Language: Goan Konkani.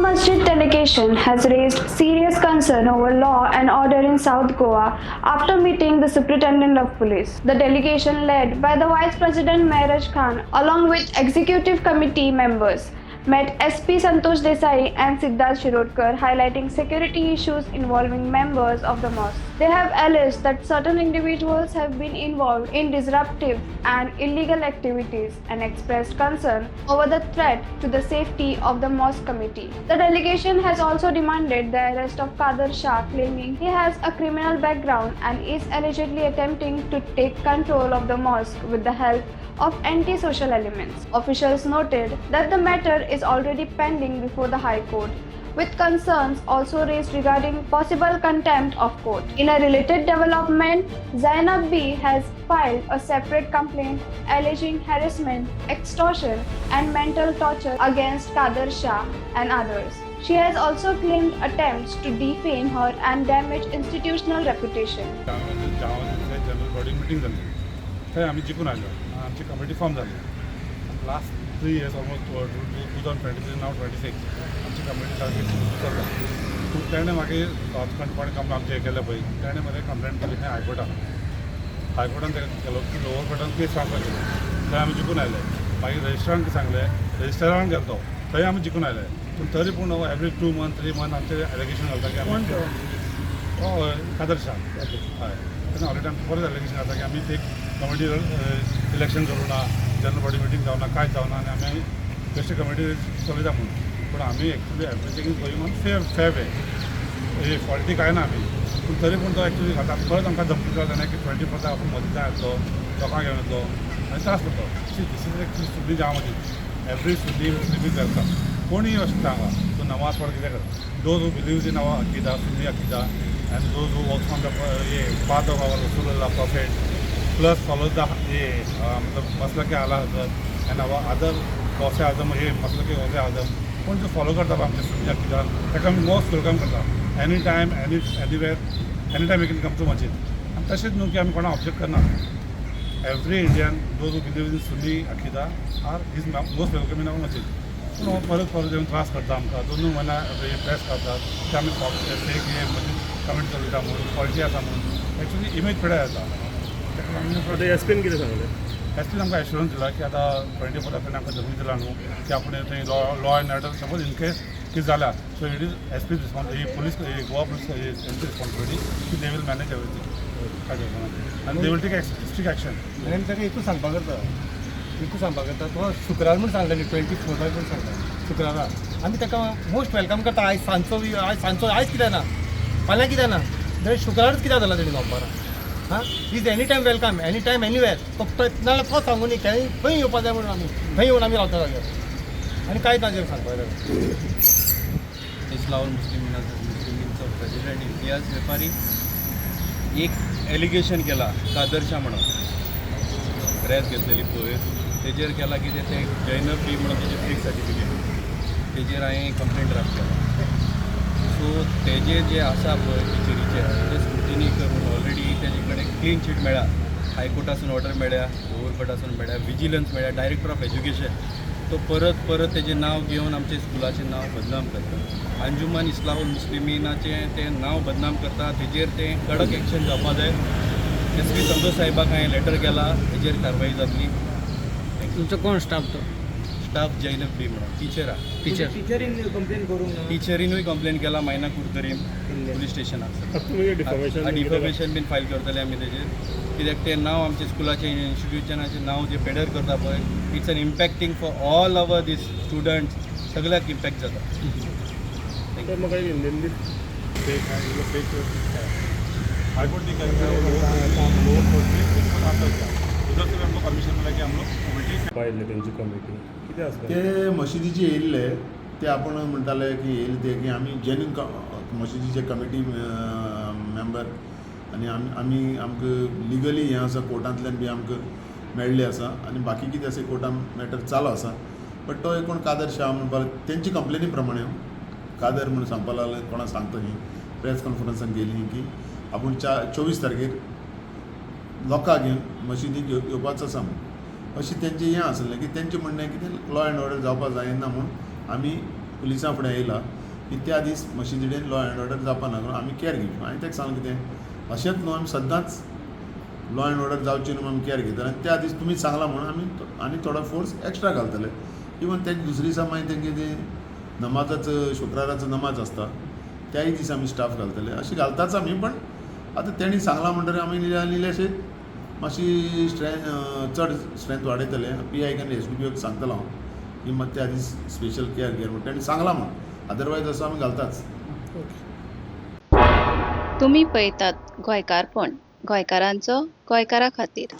Masjid delegation has raised serious concern over law and order in South Goa after meeting the Superintendent of Police. The delegation, led by the Vice President Mehraj Khan along with Executive Committee members, met SP Santosh Desai and Siddharth Shirodkar, highlighting security issues involving members of the mosque. They have alleged that certain individuals have been involved in disruptive and illegal activities and expressed concern over the threat to the safety of the mosque committee. The delegation has also demanded the arrest of Kader Shah, claiming he has a criminal background and is allegedly attempting to take control of the mosque with the help of anti-social elements. Officials noted that the matter is already pending before the High Court, with concerns also raised regarding possible contempt of court. In a related development, Zainab B has filed a separate complaint alleging harassment, extortion, and mental torture against Kader Shah and others. She has also claimed attempts to defame her and damage institutional reputation. General body meeting जाली, थंय आमी जिखून आयले. आमची कमिटी फॉर्म जाली last 3 years, almost 2023, now 26. आमची कमिटी सारकी चलता. पूण तेणें मागीर कोणें काम आमचें हें केलें पळय, तेणें मरे कंप्लेन केली खंय हायकोर्टान. हायकोर्टान तेका केलो की लोअर कोर्टान केस ट्रान्सफर केली. थंय आमी जिखून आयले. मागीर रजिस्ट्रारान सांगलें, रजिस्ट्रारान गेलो तो, थंय आमी जिखून आयले. पूण तरी पूण every 2 month, 3 month आमचे एलिगेशन घालता की आमी हय, कादर शाह. हय, तेन्ना ऑलरेडी आमचें परत एलिगेशन जाता की आमी एक कमिटी इलेक्शन करूं ना, जनरल बॉडी मिटींग जावना, कांयच जावना आनी आमी बेश्टे कमिटी चलयता म्हणून. पूण आमी actually everything is going on fair fair way. हे फॉल्टी कांय ना आमी. पूण तरी पूण तो एक्चुली घालता. परत आमकां धमकी दिता तेन्ना की 24 आपूण मदीं येतलो, लोकांक घेवन येतलो आनी त्रास करतलो. See, this is actually Sunni Jama Masjid. Every Sunni Muslim is welcome. कोणीय येवं शकता हांगा, तूं नमाज पड, कितें कर. Those who believes in our अकीदा, Sunni अकीदा, and those who works on the ये path of our Rasulullah, Prophet, plus follow the ये मतलब मसलक के आला हजरत एंड our other गौसे आजम, हे मसलक के गौसे आजम, कोण जो फॉलो करता पळय आमचे सुन्नी अकिदा, ताका आमी मोस्ट welcome करता. Any time, any anywhere, any time you can come to मस्जिद. आनी तशेंच न्हू की आमी कोणाक ऑब्जेक्ट करना. Every Indian, those who believe in Sunni अकिदा, are is most welcome in our मस्जिद. पूण हो परत परत येवन त्रास करता आमकां. दोन दोन म्हयन्या हे प्रेस करतात की आमी फेक हे मस्जिद कमिटी चलयता म्हणून, फॉल्टी आसा म्हणून. एक्चुली इमेज पिड्यार जाता. ताका लागून आतां एस पीन कितें सांगलें? एस पीन आमकां एश्योरन्स दिला की आतां 24 एप्रील आमकां धमकी दिला न्हू की आपण थंय law and order, suppose in case कितें जाल्यार, so it is SP respons he police, Goa police तेंची रिस्पॉन्सिबिलिटी की they will manage everything. काय आनी they will take strict action. आनी आमी ताका एकूच सांगपाक करता, एकूच सांगपाक करता, तो शुक्रार म्हूण सांगलें न्ही, 24 म्हूण सांगता, शुक्रारा आमी ताका मोस्ट welcome करता. आयज सांजचो, आयज सांजचो, आयज कित्याक ना, फाल्यां कित्याक ना, जाल्यार शुक्रारच कित्याक जाला तेणी दोनपारां? हां, is any time welcome, any time, anywhere. तो नाल्यार तो सांगू न्ही, खंय खंय येवपा जाय म्हणून आमी थंय येवन आमी रावता जाग्यार आनी कांयच ना सांगपाक जाय. इस्लाहुल मुस्लिमींचो प्रेसिडेंट इम्तियाज वेपारी. एक एलिगेशन केला कादरशा म्हणून, प्रेस घेतलेली पयर, तेजेर केला कितें तें जैनब बी म्हणून तेजेर फेक सर्टिफिकेट, तेजेर हांवें कंप्लेंट ड्राफ्ट केला. सो तेजे जे आसा पळय टिचरीचे, ते स्क्रुटिनी करून ऑलरेडी तेजे कडेन क्लीन चीट मेळ्ळा. हायकोर्टासून ऑर्डर मेळ्ळ्या, लोअर कोर्टासून मेळ्ळ्या, विजिलन्स मेळ्ळ्या, डायरेक्टर ऑफ एज्युकेशन. तो परत परत तेजें नांव घेवन आमच्या स्कुलाचें नांव बदनाम करता. अंजुमन इस्लाहुल मुस्लिमीनाचें तें नांव बदनाम करता. तेजेर तें कडक एक्शन जावपा जाय. एस पी संतोष साहेबाक हांवें लेटर केला, तेजेर कारवाई जातली. तुमचो कोण स्टाफ तो? स्टाफ जैनब बी म्हणून टिचर आहा. टिचर. टिचरीन कंप्लेन करूंक ना? टिचरीनूय कंप्लेन केला मायना कुडतरी पुलीस स्टेशनाक. तुमी डिफॉमेशन? डिफॉमेशन बीन फायल करतले आमी तेजेर, कित्याक तें नांव आमच्या स्कुलाचें, इन्स्टिट्युशनाचें नांव जें पेडर करता पळय, it's an impacting for all our these students, सगळ्याक इम्पॅक्ट जाता. तर म्हाका एक हिंदीन फेक है ये लोग, fake high court ने क्या किया, लोअर कोर्ट में इसको ट्रांसफर किया. उधर से भी हमको परमिशन मिला कि हम लोग कमेटी आयिल्ले तेंची कमिटी कितें आसता? ते मशिदीचे येयल्ले, ते आपूण म्हणटाले की येयले ते की आमी जेन्यून मशिदीचे कमिटी मेंबर आनी आमी आमकां लिगली हें आसा, कोर्टांतल्यान बी आमकां मेळ्ळें आसा आनी बाकी कितें आसा, कोर्टान मॅटर चालू आसा. बट तो एक कोण कादर शाह म्हणपाक लागलो, तेंची कंप्लेनी प्रमाणे कादर म्हणून सांगपाक लागले, कोणाक सांगता न्ही, प्रेस कॉन्फरन्सान गेली की आपूण 24 तारखेर लोकांक घेवन मशिदीक येवपाचो आसा म्हणून. अशी तेंचें हें आसलें की तेंचें म्हणणें कितें, लॉ एंड ऑर्डर जावपाक जायना म्हूण आमी पुलिसां फुडें येयला की त्या दीस मशिदी कडेन लॉ एंड ऑर्डर जावपा नाका म्हणून आमी कॅर घेवची. हांवें ताका सांगलें कितें अशेंच न्हू, आमी सदांच लॉ एंड ऑर्डर जावची न्हू आमी कॅर घेतले आनी त्या दीस तुमी सांगलां म्हणून आमी आनी थोडो फोर्स एक्स्ट्रा घालतले. इवन तेजे दुसरे दिसा मागीर तेंगे ते नमाजाचो, शुक्राराचो नमाज आसता, त्याय दिसा आमी स्टाफ घालतले. अशें घालताच आमी, पण आतां तेणी सांगलां म्हणटकीर आमी इल्लेशे मातशी स्ट्रेंथ, चड स्ट्रेंथ वाडयतले. पी आयक आनी एस डी पी ओक सांगतलो हांव की मात त्या दीस स्पेशल केअर घे म्हण तेणी सांगलां म्हण, अदरवायज असो आमी घालताच. तुमी पळयतात गोंयकारपण, गोंयकारांचो गोंयकारा खातीर.